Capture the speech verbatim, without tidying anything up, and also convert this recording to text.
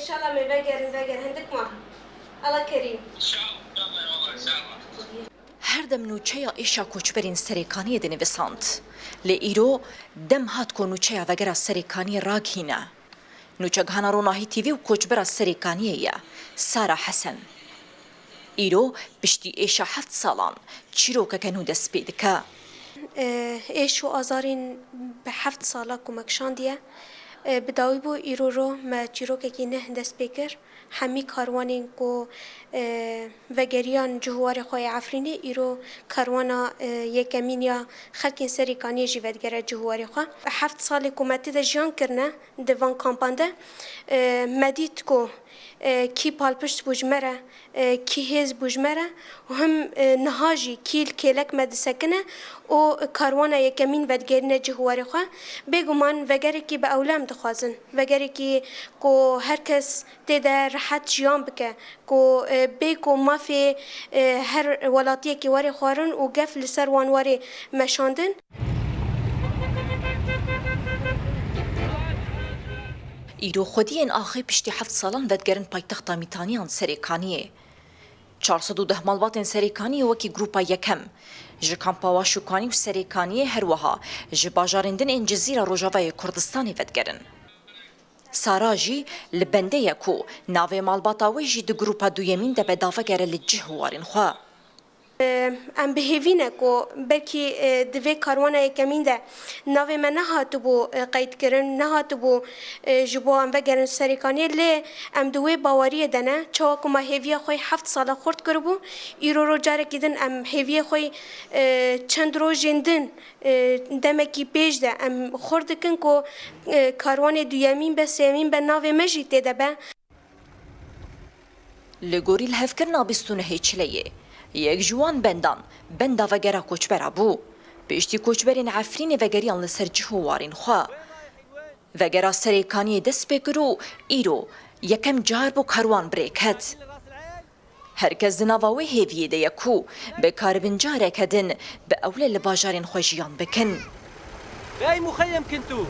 Înşallah me vegerin, veger hindik ma. Allah kerîm. Her dem nûçeya êşa koçberên Serêkaniyê dinivîsand. Lê îro dem hat ku nûçeya vegera Serêkaniyê ragihîne. Nûçegihana Ronahî T V û koçbera Serêkaniyê ye, Sara Hesen. Îro piştî êşa heft salan çîrokeke nû dest pê dike. Êş û azarên bi heft sala ku me kişandiye, bi dawî bû, îro ro me çîrokekî neh dest pê kir. Hemî karwanên ku vegeriyan cih û warê xwe yê Efrînê, îro karwana yekemîn ya xelkên Serêkaniyê jî vedigere cih û warê xwe. Heft salê ku me tê de jiyan kirine di van kampan de, me dît ku kî palpişt bû ji me re, kî hêz bû ji me re û him niha jî kî li kêlek me disekine û karwana yekemîn vedigêrîne cih û warê xwe. Bêguman vegerekî bi ewle em dixwazin. Vegerekî ku her kes tê de rehet jiyan bike, ku bê ku mafê her welatiyekî were xwarin û gef li ser wan were meşandin. Îro xwediyên axê piştî heft salan vedigerin paytexta Mîtaniyan Serêkaniyê. Çar sed û deh malbatên Serêkaniyê wekî grûpa yekem ji kampa Waşûkanî û Serêkaniyê, her wiha ji bajarên din ên Cizîra Rojavayê Kurdistanê vedigerin. Sara jî li bendê ye ku navê malbata wê jî di grûpa duyemîn de be davegere li cih û warên xwe. Em bi hêvî ne ku belkî di vê karwana yekemîn de navê me nehatibû qeydkirin, nehatibû ji bo em vegerin Serêkaniyê, lê em di wê baweriyê de ne. Çawa ku me hêviya xwe heft sala xurt kiribû, îro ro carekî din em hêviyê xwe çend rojên din, demekî pêş de em xurt dikin ku karwanê duyemîn be, sêyemîn be, navê me jî tê de be. Li gorî lihevkirina bîst û nehê Çileyê, yek ji wan bendan benda vegera koçbera bû. Piştî koçberên Efrînê vegeriyan li ser cih û warên xwe. Vegera Serêkaniyê dest pê kir û îro yekem car bû karwan bi rê ket. Her kes di nava wê hêviyê de ye ku bikaribin careke din bi ewle li bajarên xwe jiyan bikin. في أي مخيم كنتوا؟